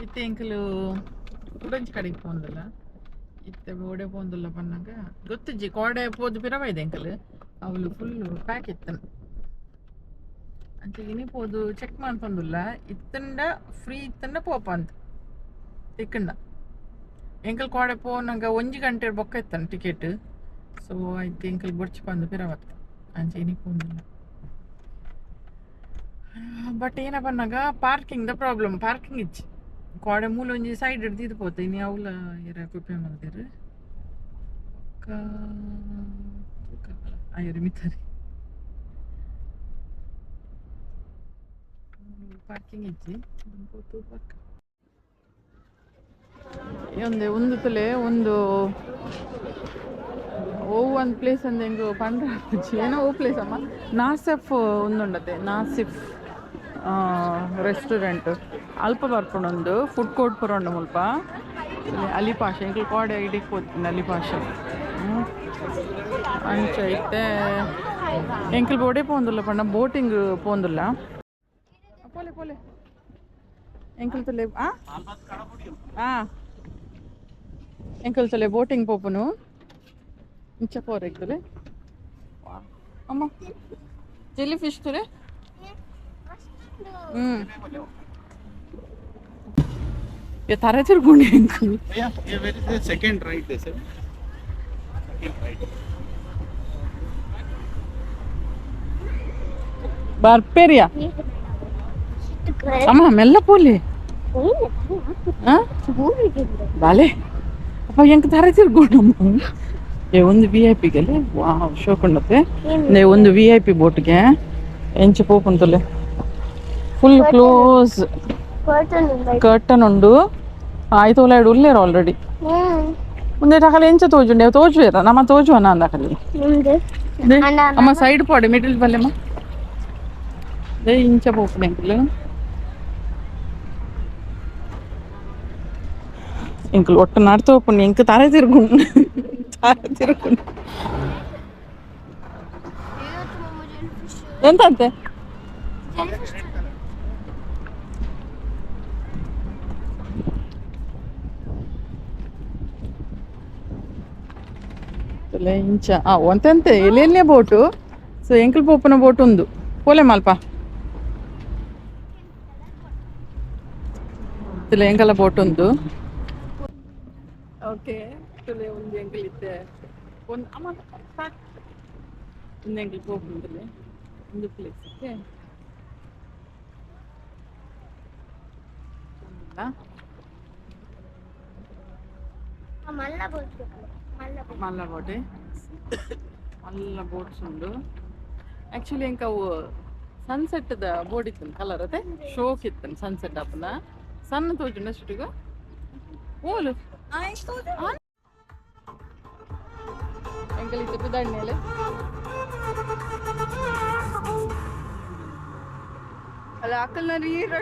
ಇತ್ತೆ ಎಂಕಲು ಕುಡಂಚಿ ಕಡೆಗೆ ಪೋಂದಲ್ಲ ಇತ್ತೆ ಓಡೆ ಪೋಂದುಲ್ಲ ಪನ್ನಾಗ ಗೊತ್ತಿಜ್ಜಿ ಕೋಡೆ ಪೋದು ಪಿರವೈದೆ ಎಂಕಲ್ ಅವಳು ಫುಲ್ ಪ್ಯಾಕ್ ಇತ್ತನ ಅಂಚ ಇನಿ ಪೋದು ಚೆಕ್ ಮನ್ಪೊಂದುಲ್ಲ ಇತ್ತಂಡ ಫ್ರೀ ಇತ್ತಂಡ ಪೋಪ ಅಂತ ತಿಕ್ಕಂಡ ಎಂಕಲ್ ಕೋಡೆ ಪೋನಗ ಒಂಜಿ ಗಂಟೆ ಬೊಕ್ಕ ಇತ್ತನ ಟಿಕೆಟ್ ಸೊ ಐತೆ ಎಂಕಲ್ ಬೊಡ್ಚಿ ಪಂದು ಪಿರವತ್ತ ಅಂಚ ಇನಿ ಪೋಂದುಲ್ಲ ಬಟ್ ಏನಪ್ಪ ಅನ್ನಗ ಪಾರ್ಕಿಂಗ್ the problem parking ಇಜ್ಜಿ ಕೋಡೆ ಮೂಲ ಒಂಜಿ ಸೈಡ್ ಹಿಡ್ದಿದ್ದು ಪೋತೆ ಇನಿ ಅವ್ಲ ಏರ ಕುಪ್ಪೆ ಮಲ್ದೆರ್ ಅಯ್ಯರಿ ಮಿತ್ತರಿ ಪಾರ್ಕಿಂಗ್ ಇಜ್ಜಿ ಪೋತು ಪಾರ್ಕ್ ಒಂದೇ ಒಂದು ತುಲೆ ಒಂದು ಓ ಒಂದು ಪ್ಲೇಸ್ ಅಂದ ಹೆಂಗು ಪಂಡ್ರ ಏನೋ ಓ ಪ್ಲೇಸ್ ಅಮ್ಮ ನಾಸೆಫ್ ಒಂದುಂಡತೆ ನಾಸಿಫ್ ರೆಸ್ಟೋರೆಂಟ್ ಅಲ್ಪ ಬರ್ಪುಂಡೊಂದು ಫುಡ್ ಕೋರ್ಟ್ ಪೂರ ಉಂಡು ಮುಲ್ಪ ಅಲಿ ಪಾಷ ಎಂಕ್ಲು ಕೋಡೆ ಇಡೀಕ್ ಪೋತಿನಿ ಅಲಿ ಪಾಷ ಅಂಚ ಇತ್ತೆ ಎಂಕ್ಲು ಬೋಡೆ ಪೋಂದುಲ್ಲ ಪಂಡ ಬೋಟಿಂಗ್ ಪೋಂದುಲ್ಲ ಪೋಲೆ ಪೋಲೆ ಎಂಕಲ್ ತುಲೆ ಆ ಆ ಎಂಕಲ್ ತುಲೆ ಬೋಟಿಂಗ್ ಪೋಪುನು ಇಂಚ ಪೋರೆಗ್ ತುಲೆ ಅಮ್ಮ ಜೆಲ್ಲಿ ಫಿಶ್ ತುಲೆ ತರೆ ತಿರ್ಗುಂಡು ಎಂಕು. Yeah, yeah, where is the second right they said? Second right. ಬರ್ಪೇರಿಯಾ ಅಮ್ಮ ಮೆಲ್ಲ ಪೋಲಿ ಬಾಲೆ ಅಪ್ಪ ಎಂಕ್ ತರೆ ತಿರ್ಗುಂಡು ಏ ಒಂದು ವಿ I ಪಿಗೆಲೆ ವಾವ್ ಶೋಕುಂಡತೆ ಒಂದು ವಿ I P ಬೋಟ್ಗೆ ಎಂಚ ಪೋಪುಂತಲೆ ಫುಲ್ ಕ್ಲೋಸ್ ಕರ್ಟನ್ ಉಂಡು ಆಯ್ತು ಉಲಾಯ್ಡು ಉಲ್ಲೇರು ಆಲ್ರೆಡಿ ಮುಂದೆ ಟಕಲಿ ಎಂಚ ತೋಜುಂಡೆ ತೋಜುವೇರ ನಮ್ಮ ತೋಜುವನ ಅಂದಕಲಿ ಅಮ್ಮ ಸೈಡ್ ಪೋಡೆ ಮಿಡಿಲ್ ಬಲ್ಲೆಮ್ಮ they ಇಂಚ ಪೋಪುಂಡು ಎಂಕುಲು ಎಂಕುಲು ಒಟ್ಟು ನಡ್ತು ಪೋಪುಂಡು ಎಂಕ್ ತರೆ ತಿರುಗುಂಡು ತರೆ ತಿರುಗುಂಡು ಎಂತಂತೆ ಇಂಚ ಆ ಒಂತೆಂತೆ ಎಲ್ಲೆಲ್ಲೇ ಬೋಟು ಸೊ ಎಂಕಲ್ ಪೋಪುನ ಬೋಟ್ ಉಂದು ಪೋಲೆ ಮಲ್ಪ ತುಲೆ ಎಂಕಲ ಬೋಟ್ ಉಂದು ಓಕೆ ತುಲೆ ಒಂದು ಎಂಕಲ್ ಇತ್ತೆ ಒಂದು ಅಮ್ಮ ಸಾಕ್ ಒಂದು ಎಂಕಲ್ ಪೋಪುಂಡುಲೆ ಒಂದು ಪ್ಲೇಸ್ ಓಕೆ ಮಲ್ಲ ಬೋಟ್ ಮಲ್ಲ ಬೋಟೆ ಮಲ್ಲ ಬೋಟ್ಸ್ ಉಂಡು ಆ್ಯಕ್ಚುಲಿ ಎಂಕ ಅವು ಸನ್ಸೆಟ್ದ ಬೋರ್ಡ್ ಇತ್ತು ಕಲರ್ ಅದೇ ಶೋಕ್ ಇತ್ತು ಸನ್ಸೆಟ್ ಅಪ್ಪನ ಸಣ್ಣ ತೋಜುಂಡ ಅಷ್ಟೊಟ್ಟಿಗೆ ಓಲು ಎಂಕಲ್ ಇತ್ತೆ ಪಿದಾಡ್ನೇಲೆ ಅಲ್ಲ ಅಕ್ಕಲ್ನ ನೀರು.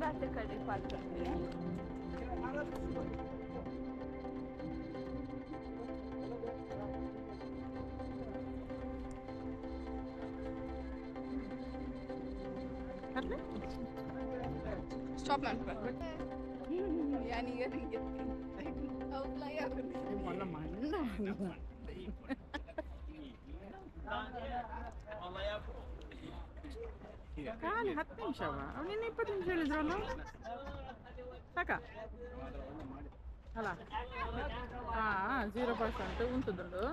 ಬೇತೆ ಕಡೆ ಪಾರ್ಕ್. ಸ್ಟಾಪ್ ಮಾಡ್ಬೇಕು. ಯಾನೀಗ ನಿಂಗೆ ಅವು ಫ್ಲೈ ಆಗುತ್ತೆ. ಮೊಲ್ಲ ಮಣ್ಣ. ಖಾಲಿ 10 ನಿಮಿಷವ? ನಿನ್ನೆ 20 ನಿಮಿಷ ಹೇಳಿದ್ರಲ್ಲ. ಸಾಕಾ ಅಲ್ಲ? ಹಾಂ, 0% ಉಂಟುದುಂಡು.